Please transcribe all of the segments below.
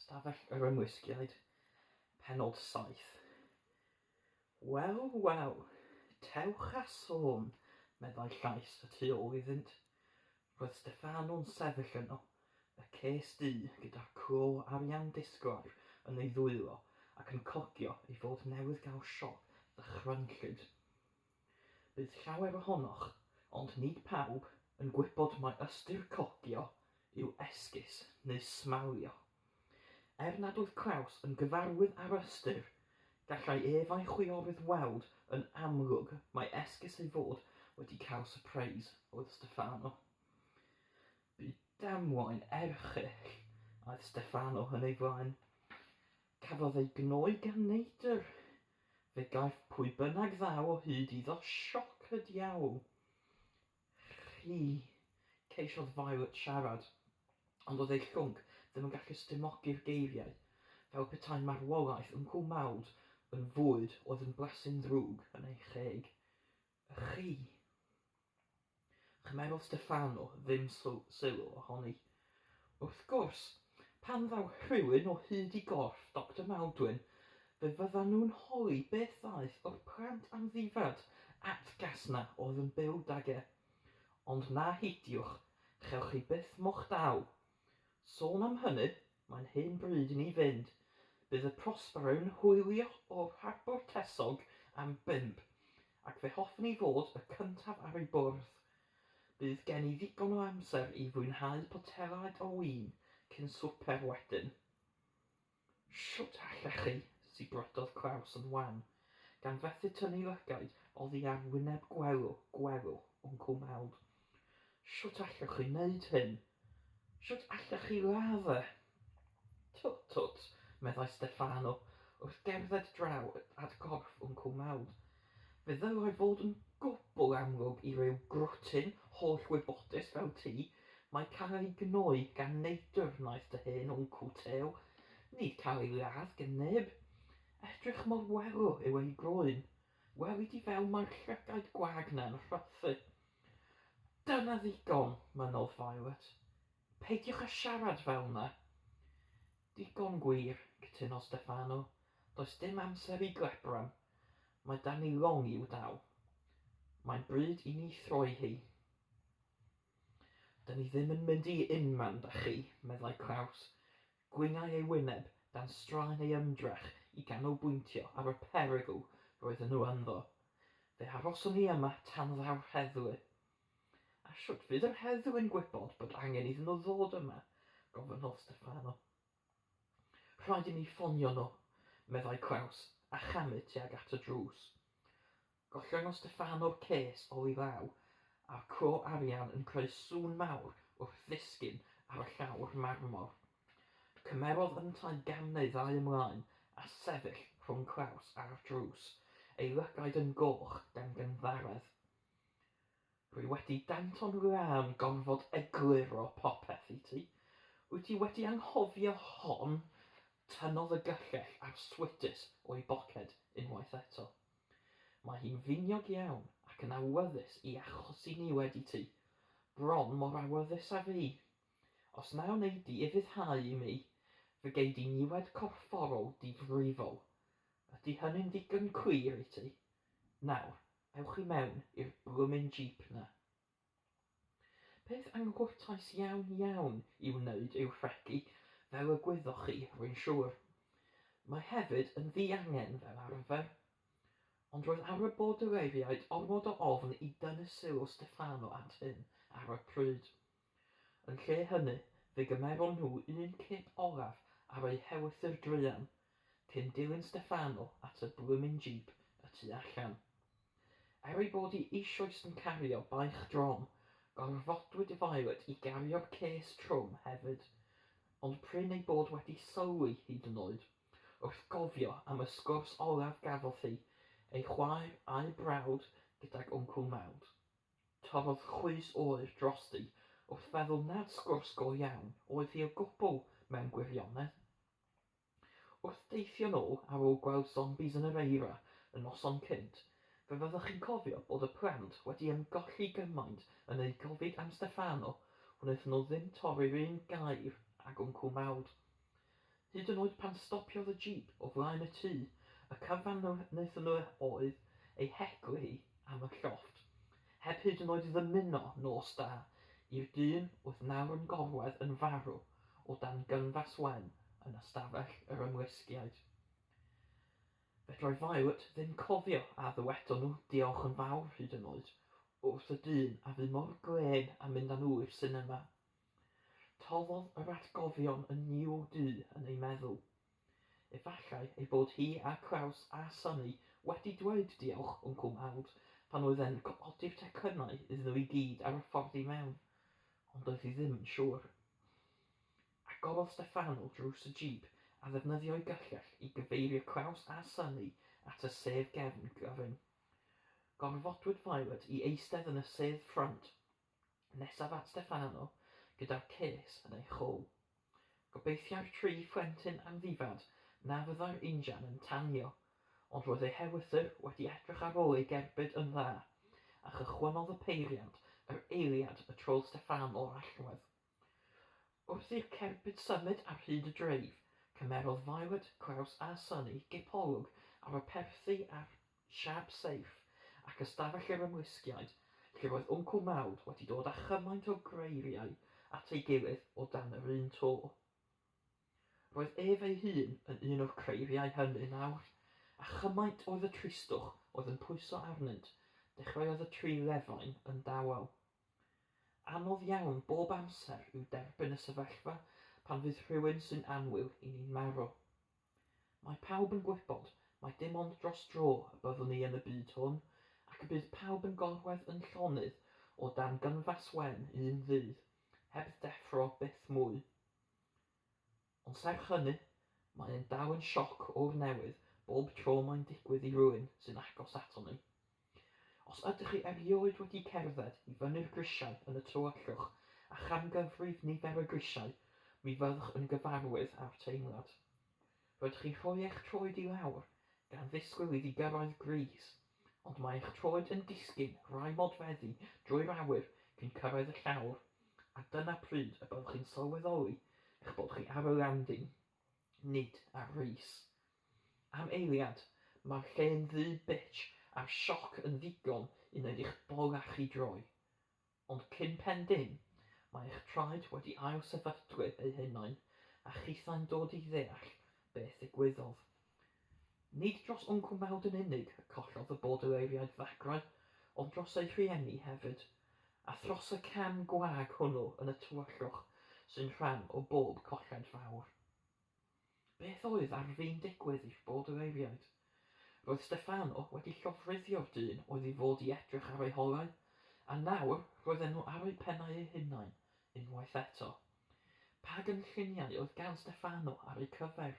Stafell yr Ymlusgiaid, Pennod 7. Wel, wel, tewch a sôn, meddai llais y tu ôl iddynt. Roedd Steffano'n sefyll yno, y ces du gyda'r clo arian disglair yn ei ddwylo ac yn cogio ei fod newydd gael sioc ddychrynllyd. Bydd llawer ohonoch, ond nid pawb, yn gwybod mai ystyr cogio yw esgus neu smalio. Er nad oedd Klaus yn gyfarwydd â'r ystyr, gallai ef a'i chwiorydd weld yn amlwg mai esgus ei fod wedi cael sypreis oedd Stefano. Bu damwain erchyll, aeth Stefano yn ei flaen. Cafodd ei gnoi gan neidr. Fe gaiff pwy bynnag ddaw o hyd iddo sioc y diawl. Chi. Ceisiodd Violet siarad, ond oedd ei llwnc ddim yn gallu stumogi'r geiriau, fel petai marwolaeth Wncwl Maud yn fwyd oedd yn blasu'n ddrwg yn ei cheg. Chi. Chymerodd Steffano ddim sylw ohoni. Wrth gwrs, pan ddaw rhywun o hyd i gorff Doctor Maldwyn, fe fyddan nhw'n holi beth ddaeth o'r plant amddifad atgas 'na oedd yn byw 'dag e. Ond na heidiwch, chewch chi byth mo'ch dal. Sôn am hynny, Mae'n hen bryd i ni fynd. Bydd y Prospero'n hwylio o'r harbwr Tesog am bump, ac fe hoffwn i fod y cyntaf ar ei bwrdd. Bydd gen i ddigon o amser i fwynhau potelaid o win cyn swper wedyn. Shwt allech chi? sibrydodd Klaus yn wan, gan fethu tynnu lygaid oddi ar wyneb gwelw, gwelw Wncwl Mald. Shwt allwch chi wneud hyn? Shwt allech chi ladd e? Twt, twt, meddai Steffano, wrth gerdded draw at gorff Wncwl Maud. Fe ddylai fod yn gwbl amlwg i ryw grwtyn holl-wybodus fel ti mai cael ei gnoi gan neidr wnaeth dy hen wncwl tew, nid cael ei ladd gan neb. Edrych mor welw yw ei groen. Weli di fel mae'r llygaid gwag 'na'n rhythu. Dyna ddigon, mynnodd Violet. Peidiwch â siarad fel 'na. Digon gwir, cytunodd Steffano. Does dim amser i glebran. Mae 'da ni long i'w dal. Mae'n bryd i ni throi hi. Dyn ni ddim yn mynd i unman 'da chi, meddai Klaus. Gwingai ei wyneb dan straen ei ymdrech i ganolbwyntio ar y perygl roedden nhw ynddo. Fe aroswn ni yma tan ddaw'r heddlu. A shwt fydd yr heddlu'n gwybod bod angen iddyn nhw ddod yma? gofynnodd Steffano. Rhaid i ni ffonio nhw, meddai Klaus, a chamu tuag at y drws. Gollyngodd Steffano'r ces o'i law, a'r cro arian yn creu sŵn mawr wrth ddisgyn ar y llawr marmor. Cymerodd yntau gam neu ddau ymlaen a sefyll rhwng Klaus a'r drws, ei lygaid yn goch gan gynddaredd. Rwy wedi danto'n lân gorfod egluro popeth i ti. Wyt ti wedi anghofio hon? Tynnodd y gyllell arswydus o'i boced unwaith eto. Mae hi'n finiog iawn ac yn awyddus i achosi niwed i ti, bron mor awyddus â fi. Os na wnei di ufuddhau i mi, fe gei di niwed corfforol difrifol. Ydy hynny'n ddigon clir i ti? Nawr, ewch i mewn i'r blwmin jîp 'na. Peth anghwrtais iawn iawn i'w wneud yw rhegi, fel y gwyddoch chi, rwy'n siŵr. Mae hefyd yn ddiangen fel arfer. Ond roedd ar y Bordereiriaid ormod o ofn i dynnu sylw Steffano at hyn ar y pryd. Yn lle hynny, fe gymeron nhw un cip olaf ar eu hewythr druan, cyn dilyn Steffano at y blwmin jîp y tu allan. Er ei bod hi eisoes yn cario baich drom, gorfodwyd Violet i gario'r cês trwm hefyd. Ond prin ei bod wedi sylwi hyd yn oed, wrth gofio am y sgwrs olaf gafodd hi, ei chwaer a'i brawd gydag Wncwl Maud. Torrodd chwys oer drosti wrth feddwl nad sgwrs go iawn oedd hi o gwbl mewn gwirionedd. Wrth deithio'n ôl ar ôl gweld zombies yn yr eira y noson cynt, fe fyddwch chi'n cofio bod y plant wedi ymgolli gymaint yn eu gofid am Steffano wnaethon nhw ddim torri'r un gair ag Wncwl Maud. Hyd yn oed pan stopiodd y jîp o flaen y tŷ, y cyfan wnaethon nhw oedd ei heclu hi am y llofft, heb hyd yn oed ddymuno nos da i'r dyn oedd nawr yn gorwedd yn farw o dan gynfas wen yn ystafell yr ymlusgiaid. Fedrai Violet ddim cofio a ddywedon nhw diolch yn fawr hyd yn oed wrth y dyn a fu mor glên a mynd â nhw i'r sinema. Toddodd yr atgofion yn niwl du yn ei meddwl. Efallai ei bod hi a Klaus a Sonny wedi dweud diolch, Wncwl Maud, pan oedd e'n codi'r tecynnau iddyn nhw i gyd ar y ffordd i mewn, ond doedd hi ddim yn siŵr. Agorodd Steffano drws y jîp a ddefnyddio'i gyllell i gyfeirio Klaus a Sonny at y sedd gefn gyfyng. Gorfodwyd Violet i eistedd yn y sedd ffrynt, nesaf at Steffano, gyda'r ces yn ei chôl. Gobeithiai'r tri phlentyn amddifad na fyddai'r injan yn tanio, ond roedd ei hewythr wedi edrych ar ôl ei gerbyd yn dda, a chychwynnodd y peiriant yr eiliad y trodd Steffano'r allwedd. Wrth i'r cerbyd symud ar hyd y dreif, cymerodd Violet, Klaus a Sonny gipolwg ar y perthi a'r siâp seirff ac ystafell yr ymlusgiaid, lle roedd Wncwl Maud wedi dod â chymaint o greiriau at ei gilydd o dan yr un to. Roedd ef ei hun yn un o'r creiriau hynny nawr, a chymaint oedd y tristwch oedd yn pwyso arnynt, dechreuodd y tri lefain yn dawel. Anodd iawn bob amser yw derbyn y sefyllfa pan fydd rhywun sy'n annwyl i ni'n marw. Mae pawb yn gwybod mai dim ond dros dro y byddwn ni yn y byd hwn, ac y bydd pawb yn gorwedd yn llonydd o dan gynfas wen un ddydd, heb ddeffro byth mwy. Ond serch hynny, mae e'n dal yn sioc o'r newydd bob tro mae'n digwydd i rywun sy'n agos aton ni. Os ydych chi erioed wedi cerdded i fyny'r grisiau yn y tywyllwch a chamgyfrif nifer y grisiau, mi fyddwch yn gyfarwydd â'r teimlad. Rydych chi'n rhoi eich troed i lawr, gan ddisgwyl iddi gyrraedd gris, ond mae eich troed yn disgyn rai modfeddi drwy'r awyr cyn cyrraedd y llawr, a dyna pryd y byddwch chi'n sylweddoli eich bod chi ar y landing, nid ar ris. Am eiliad, mae'r lle'n ddu bitch a'r sioc yn ddigon i wneud i'ch bola chi droi. Ond cyn pen dim, mae eich traed wedi ail-sefydlu eu hunain, a chithau'n dod i ddeall beth ddigwyddodd. Nid dros Wncwl Maud yn unig y collodd y Baudelairiaid ddagrau, ond dros eu rhieni hefyd, a thros y cam gwag hwnnw yn y tywyllwch sy'n rhan o bob colled fawr. Beth oedd ar fin digwydd i'r Baudelairiaid? Roedd Steffano wedi llofruddio'r dyn oedd i fod i edrych ar eu holau, a nawr roedden nhw ar eu pennau eu hunain unwaith eto. Pa gynlluniau oedd gan Steffano ar eu cyfer?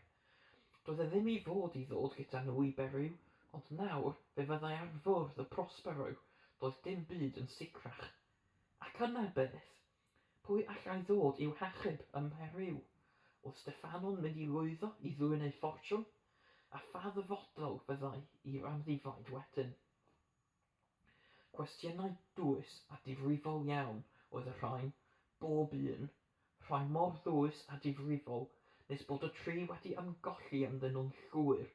Doedd e ddim i fod i ddod gyda nhw i Beriw, ond nawr fe fyddai ar fwrdd y Prospero, doedd dim byd yn sicrach. Ac yna beth? Pwy allai ddod i'w hachub ym Mheriw? Oedd Steffano'n mynd i lwyddo i ddwyn ei ffortiwn? A pha ddyfodol fyddai i'r amddifaid wedyn? Cwestiynau dwys a difrifol iawn oedd y rhain, bob un, rhai mor ddwys a difrifol nes bod y tri wedi ymgolli ynddyn nhw'n llwyr.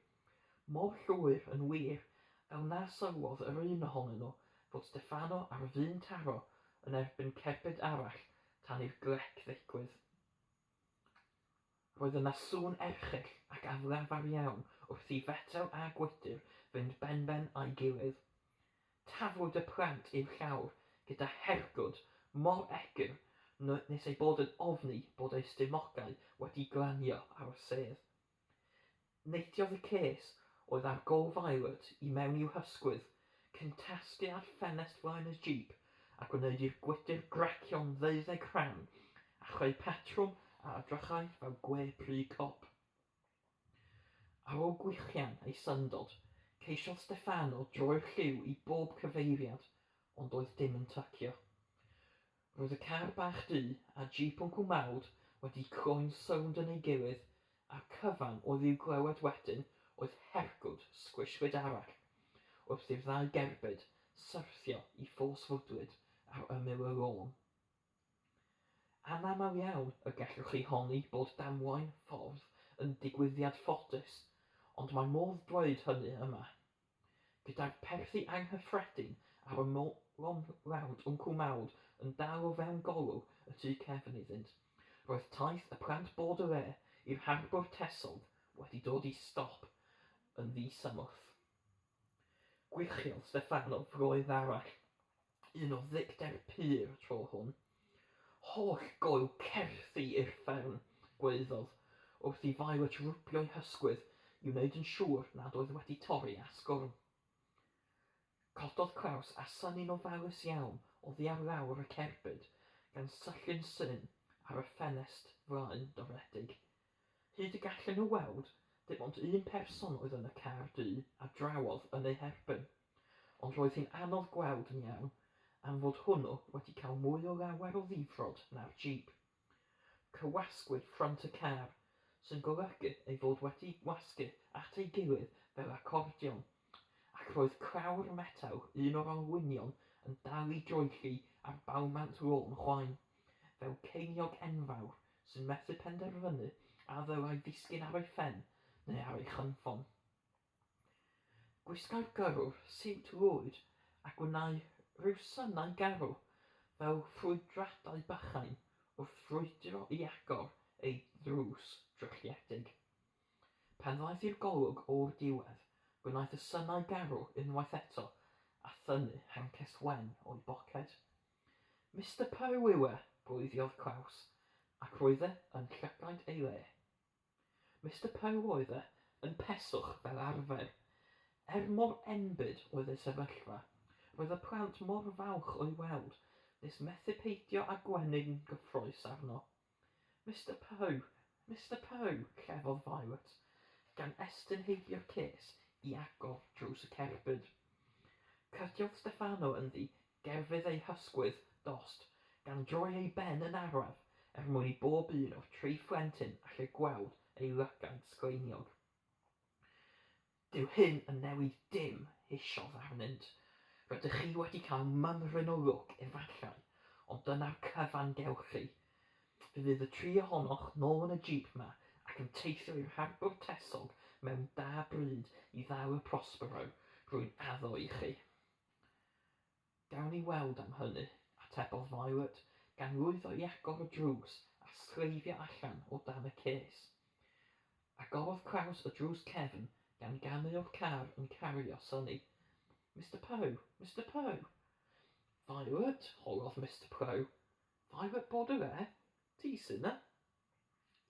Mor llwyr, yn wir, fel na sylwodd yr un ohonyn nhw fod Steffano ar fin taro yn erbyn cerbyd arall tan i'r glec ddigwydd. Roedd yna sŵn erchyll ac aflafar iawn wrth i fetel a gwydr fynd benben â'i gilydd. Taflwyd y plant i'r llawr gyda hergwd mor egr nes eu bod yn ofni bod eu stumogau wedi glanio ar y sedd. Neidiodd y ces oedd ar go Violet i mewn i'w hysgwydd, cyn tasgu ar ffenest flaen y jîp a gwneud i'r gwydr gracio'n ddeuddeg rhan a chreu patrwm a edrychai fel gwe pry cop. Ar ôl gwichian ei syndod, ceisiodd Steffano droi'r lliw i bob cyfeiriad, ond doedd dim yn tycio. Roedd y car bach du a jîp Wncwl Maud wedi cloi'n sownd yn ei gilydd a'r cyfan oedd i'w glywed wedyn oedd hergwd sgwishlyd arall wrth i'r ddau gerbyd syrthio i ffos fwdlyd ar ymyl y lôn. Anaml iawn y gallwch chi honni bod damwain ffordd yn digwyddiad ffodus, ond mae modd dweud hynny yma. Gyda'r perthi anghyffredin a'r ymylon rownd Wncwl Mawd yn dal o fewn golwg y tu cefn iddynt, roedd taith y plant Baudelaire i'r harbwr tesog wedi dod i stop yn ddisymwth. Gwichiodd Steffano froedd arall, un o ddicter pur y tro hwn. Holl goel certhi uffern! gwaeddodd, wrth i Violet rwbio'i hysgwydd i wneud yn siŵr nad oedd wedi torri asgwrn. Cododd Klaus a synnu'n ofalus iawn oddi ar lawr y cerbyd, gan syllu'n syn ar y ffenest flaen doredig. Hyd y gallen nhw weld, dim ond un person oedd yn y car du a drawodd yn eu herbyn. Ond roedd hi'n anodd gweld yn iawn, am fod hwnnw wedi cael mwy o lawer o ddifrod na'r jîp. Cywasgwyd ffrynt y car, sy'n golygu ei fod wedi gwasgu at ei gilydd fel acordion, ac roedd clawr metel un o'r olwynion yn dal i droelli ar balmant lôn chwain, fel ceiniog enfawr sy'n methu penderfynu a ddylai ddisgyn ar ei phen neu ar ei chynffon. Gwisgai'r gyrrwr siwt lwyd a gwnâi rhyw synau garw fel ffrwydradau bychain wrth frwydro i agor ei ddrws drylliedig. Pan ddaeth i'r golwg o'r diwedd, gwnaeth y synau garw unwaith eto a thynnu hancest wen o'i boced. Mister Poe yw e! gweithiodd Klaus, ac roedd e yn llygaid ei le. Mister Poe oedd e, yn peswch fel arfer. Er mor enbyd oedd ei sefyllfa, roedd y plant mor falch o'i weld nes methu peidio â gwenu'n gyffrous arno. Mister Poe! Mister Poe! llefodd Violet, gan estyn heibio'r ces i agor drws y cerbyd. Cydiodd Steffano ynddi gerfydd ei hysgwydd dost, gan droi ei ben yn araf er mwyn i bob un o'r tri phlentyn allu gweld ei lygaid sgleiniog. Dyw hyn yn newid dim, hisiodd arnynt. Rydych chi wedi cael mymryn o lwc, efallai, ond dyna'r cyfan gewch chi. Fe fydd y tri ohonoch nôl yn y jîp 'ma ac yn teithio i'r harbwr tesog mewn da bryd i ddal y Prospero, rwy'n addo i chi. Gawn ni weld am hynny, atebodd Violet, gan lwyddo i agor y drws a sleifio allan o dan y ces. Agorodd Klaus y drws cefn, gan gamu o'r car yn cario Sonny. Mister Poe! Mister Poe! Violet? holodd Mister Poe. Violet Baudelaire? Ti sy 'na?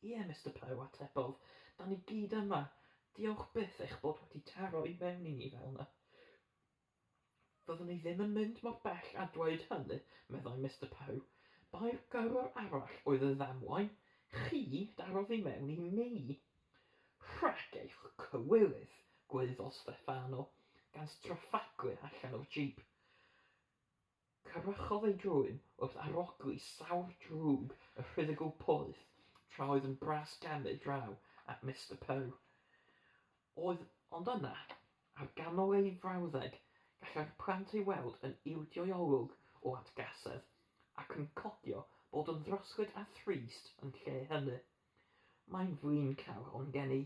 Ie, Mister Poe, atebodd, 'da ni gyd yma. Diolch byth eich bod wedi taro i mewn i ni fel 'na. Fyddwn i ddim yn mynd mor bell â dweud hynny, meddai Mister Poe. Bai'r gyrrwr arall oedd y ddamwain, chi darodd i mewn i mi. Rhag eich cywilydd, gwaeddodd Steffano, gan straffaglu allan o'r jîp. Cyrchodd ei drwyn wrth arogli sawr drwg y rhuddygl poeth tra oedd yn brasgamu draw at Mister Poe. Oedd, ond yna, ar ganol ei frawddeg, gallai'r plant ei weld yn ildio'i olwg o atgasedd, ac yn cogio bod yn ddryslyd a thrist yn lle hynny. Mae'n flin cael hon gen i,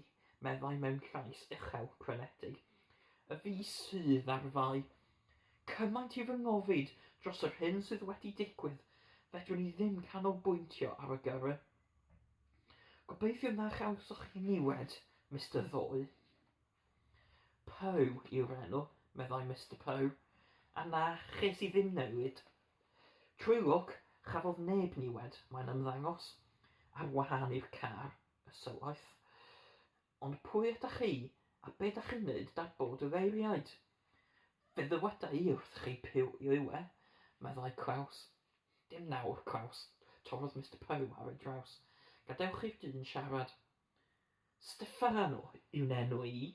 meddai mewn llais uchel, crynedig. Y fi sydd ar fai. Cymaint yw fy ngofid dros yr hyn sydd wedi digwydd, fedrwn i ddim canolbwyntio ar y gyrru. Gobeithio na chawsoch chi niwed, Mister Ddoe. Poe yw'r enw, meddai Mister Poe, a na, ches i ddim newid. Trwy lwc, chafodd neb niwed, mae'n ymddangos, ar wahân i'r car, ysywaeth. Ond pwy ydach chi, a be dach chi'n neud 'da'r Baudelairiaid? Fe ddyweda i wrth chi pwy yw e, meddai Klaus. Dim nawr, Klaus, torrodd Mister Poe ar ei draws. Gadewch i'r dyn siarad. Stefano yw'n enw i,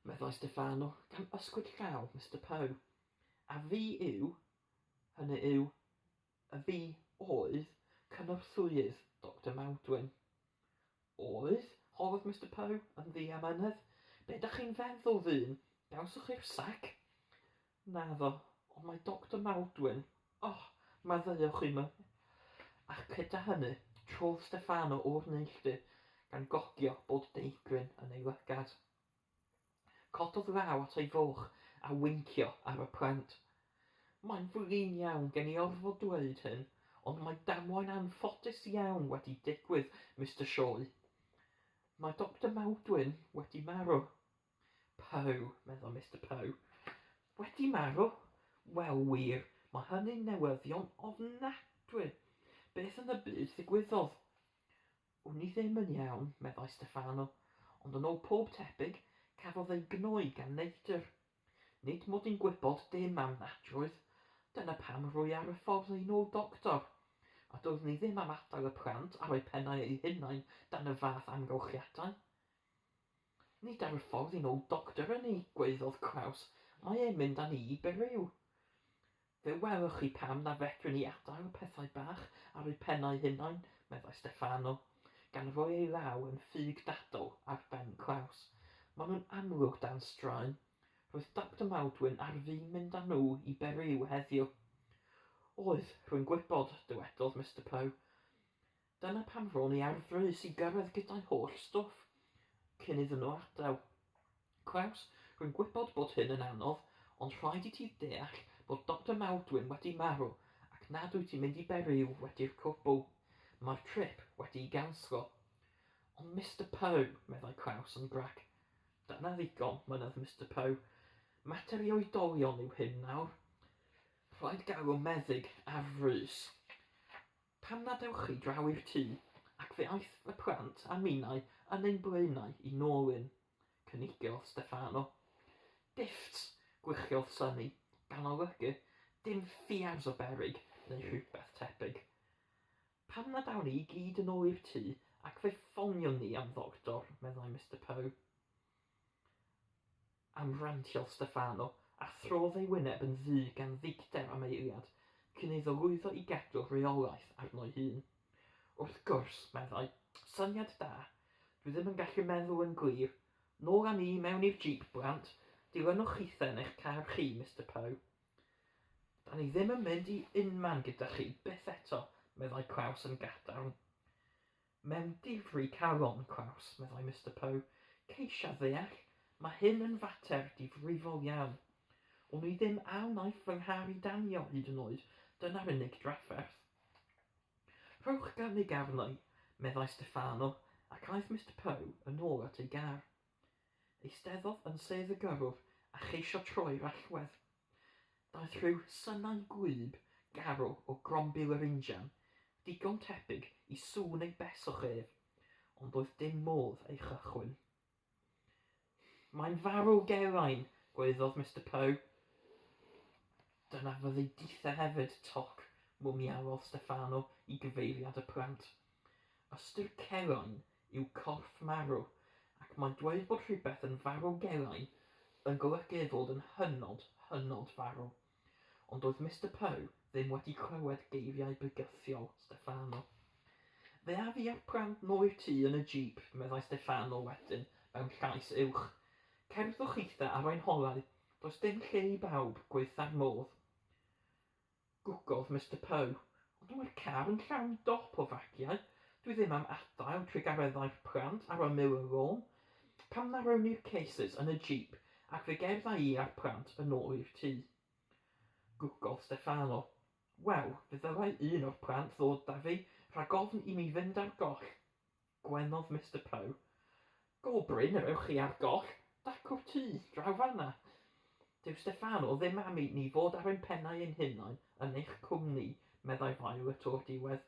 meddai Stefano, gan ysgwyd llaw Mister Poe. A fi yw, hynny yw, y fi oedd cynorthwyydd Doctor Maldwyn. Oedd? holodd Mister Poe, yn ddiamynedd. Be dach chi'n feddwl, ddyn? Gawsoch chi'r sac? Naddo, ond mae Doctor Maldwyn, oh, maddeuwch i mi. Ac gyda hynny, trodd Steffano o'r neilltu, gan gogio bod deigryn yn ei lygad. Cododd law at ei foch a wincio ar y plant. Mae'n flin iawn gen i orfod dweud hyn, ond mae damwain anffodus iawn wedi digwydd, Mister Sioe. Mae Doctor Maldwyn wedi marw. Poe, meddai Mister Poe. Wedi marw? Wel wir, mae hynny'n newyddion ofnadwy. Beth yn y byd ddigwyddodd? Wn i ddim yn iawn, meddai Steffano, ond yn ôl pob tebyg, cafodd ei gnoi gan neidr. Nid mod i'n gwybod dim am nadroedd. Dyna pam rwy ar y ffordd i nôl doctor. A doeddwn i ddim am adael y plant ar eu pennau eu hunain dan y fath amgylchiadau. Nid ar y ffordd i nôl doctor ŷn ni, gwaeddodd Kraus, mae e'n mynd â ni i Beriw. Fe welwch chi pam na fedrwn ni adael y pethau bach ar eu pennau hunain, meddai Steffano, gan roi ei law yn ffug dadl ar ben Klaus. Maen nhw'n amlwg dan straen. Roedd Doctor Maldwyn ar fin mynd â nhw i Beriw heddiw. Oedd, rwy'n gwybod, dywedodd Mister Poe. Dyna pam ro'n i ar frys i gyrraedd gyda'i holl stwff cyn iddyn nhw adael. Klaus, rwy'n gwybod bod hyn yn anodd, ond rhaid i ti ddeall bod Doctor Maldwyn wedi marw ac nad wyt ti'n mynd i Beriw wedi'r cwbl. Mae'r trip wedi'i ganslo. Ond Mister Poe, meddai Klaus yn grac. Dyna ddigon, mynnodd Mister Poe. Mater i oedolion yw hyn nawr. Rhaid galw meddyg ar frys. Pam nad ewch chi draw i'r tŷ, ac fe aeth y plant a minnau yn ein blaenau i nôl un? cynigiodd Steffano. Diffts! gwichiodd Sonny, gan olygu dim ffiars o beryg neu rhywbeth tebyg. Pam nad awn ni i gyd yn ôl i'r tŷ ac fe ffoniwn ni am ddoctor, meddai Mister Poe. Amrantiodd Steffano, a throdd ei wyneb yn ddu gan ddicter am eiliad, cyn iddo lwyddo i gadw rheolaeth arno'i hun. Wrth gwrs, meddai, syniad da. Dwi ddim yn gallu meddwl yn glir. Nôl â ni i mewn i'r jîp, blant. Dilynwch chithe yn eich car chi, Mister Poe. Da ni ddim yn mynd i unman gyda chi, byth eto, meddai Klaus yn gadarn. Mewn difri calon, Klaus, meddai Mister Poe, ceisia ddeall, mae hyn yn fater difrifol iawn. Wn i ddim a wnaiff fy nghar i danio, hyd yn oed, dyna'r unig drafferth. Rhowch gynnig arna i, meddai Steffano, ac aeth Mister Poe yn ôl at ei gar. Eisteddodd yn sedd y gyrrwr a cheisio troi'r allwedd. Daeth rhyw synau gwlyb garw o grombil yr injan, digon tebyg i sŵn ei beswch ef, ond doedd dim modd ei chychwyn. Mae'n farw, Geraint! gwaeddodd Mister Poe. Dyna fyddi dithe hefyd, toc, mwmiawodd Steffano i gyfeiriad y plant. Ystyr cerain yw corff marw, ac mae dweud bod rhywbeth yn farw gerain yn golygu ei fod yn hynod, hynod farw. Ond doedd Mister Poe ddim wedi clywed geiriau bygythiol Steffano. Fe af i a'r plant nôl i'r tŷ yn y jîp, meddai Steffano wedyn mewn llais uwch. Cerddwch chithe ar ein holau, does dim lle i bawb, gwaetha'r modd. Gwgodd Mister Poe, ond mae'r car yn llawn dop o fagiau. Dwi ddim am adael trugareddau'r plant ar ymyl y lôn. Pam na rown ni'r cases yn y jîp ac fe gerdda i a'r plant yn ôl i'r tŷ? Gwgodd Steffano. Wel, fe ddylai un o'r plant ddod 'da fi, rhag ofn i mi fynd ar goll. Gwenodd Mister Poe. Go brin yr ewch chi ar goll, dacw'r tŷ, draw fan'na. Dyw Steffano ddim am i ni fod ar ein pennau ein hunain yn eich cwmni, meddai Violet o'r diwedd.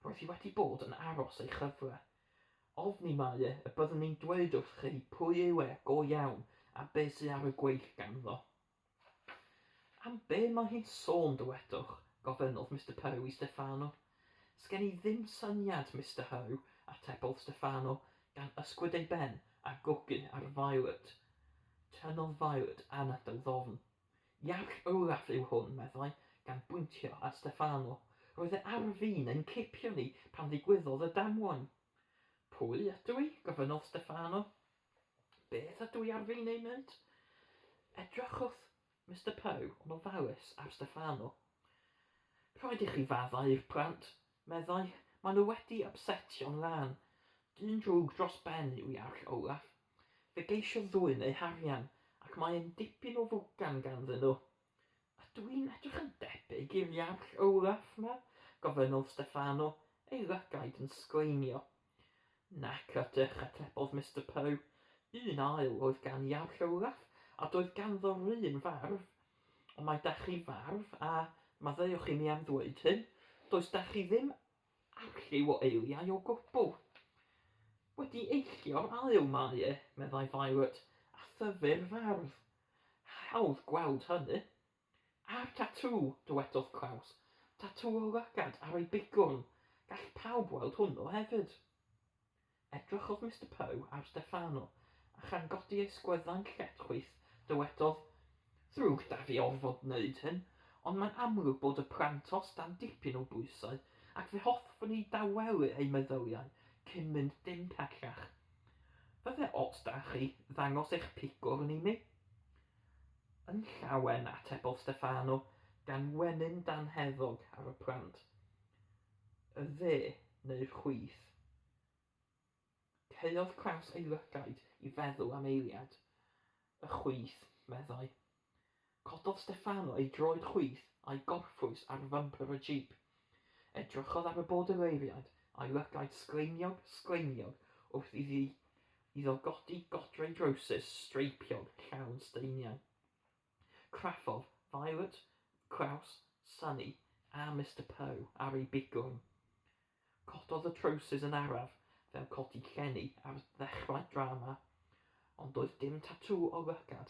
Roedd hi wedi bod yn aros ei chyfle. Ofni mae e y byddwn ni'n dweud wrth chi pwy yw e go iawn a be sy ar y gweill ganddo. Am be mae hi'n sôn, dywedwch? gofynnodd Mister Poe i Steffano. Sgen i ddim syniad, Mister Hoe, atebodd Steffano, gan ysgwyd ei ben a gogu ar Violet. Tynnodd Violet anadl ddofn. Iarll Olaf yw hwn, meddai, gan bwyntio at Steffano. Roedd e ar fin ein cipio ni pan ddigwyddodd y damwain. Pwy ydw i? gofynnodd Steffano. Beth ydw i ar fin ei wneud? Edrychodd Mister Poe yn ofalus ar Steffano. Rhaid i chi faddau i'r plant, meddai, maen nhw wedi ypsetio'n lân. Dyn drwg dros ben yw Iarll Olaf. Fe geisiodd ddwyn eu harian, ac mae e'n dipyn o fwgan ganddyn nhw. Ydw i'n edrych yn debyg i'r Iarll Olaf 'ma? gofynnodd Steffano, ei lygaid yn sgleinio. Nac ydych, atebodd Mister Poe. Un ail oedd gan Iarll Olaf, a doedd ganddo 'run farf. Ond mae 'da chi farf, a, maddeuwch i mi am ddweud hyn, does 'da chi ddim arlliw o eiliau o gwbl. Wedi eillio'r ail mae e, meddai Violet, a thyfu'r farf. Hawdd gweld hynny. A'r tatŵ, dywedodd Klaus. Tatŵ o lygad ar ei bigwrn. Gall pawb weld hwnnw hefyd. Edrychodd Mister Poe ar Steffano, a chan godi ei sgwyddau'n lletchwith, dywedodd, Ddrwg 'da fi orfod wneud hyn, ond mae'n amlwg bod y plantos dan dipyn o bwysau, ac fe hoffwn i dawelu eu meddyliau cyn mynd dim pellach. Fydde ots 'da chi ddangos eich pigwrn i mi? Yn llawen, atebodd Steffano, gan wenu'n danheddog ar y plant. Y dde neu'r chwith? Caeodd Klaus ei lygaid i feddwl am eiliad. Y chwith, meddai. Cododd Steffano ei droed chwith a'i gorffwys ar fymper y jîp. Edrychodd ar y bordereiriaid a'i lygaid sgleiniog, sgleiniog wrth iddi iddo godi godre drowsus streipiog llawn staeniau. Craffodd Violet, Klaus, Sunny a Mister Poe ar ei bigwrn. Cododd y trowsus yn araf, fel codi llenni ar ddechrau drama, ond doedd dim tatŵ o lygad.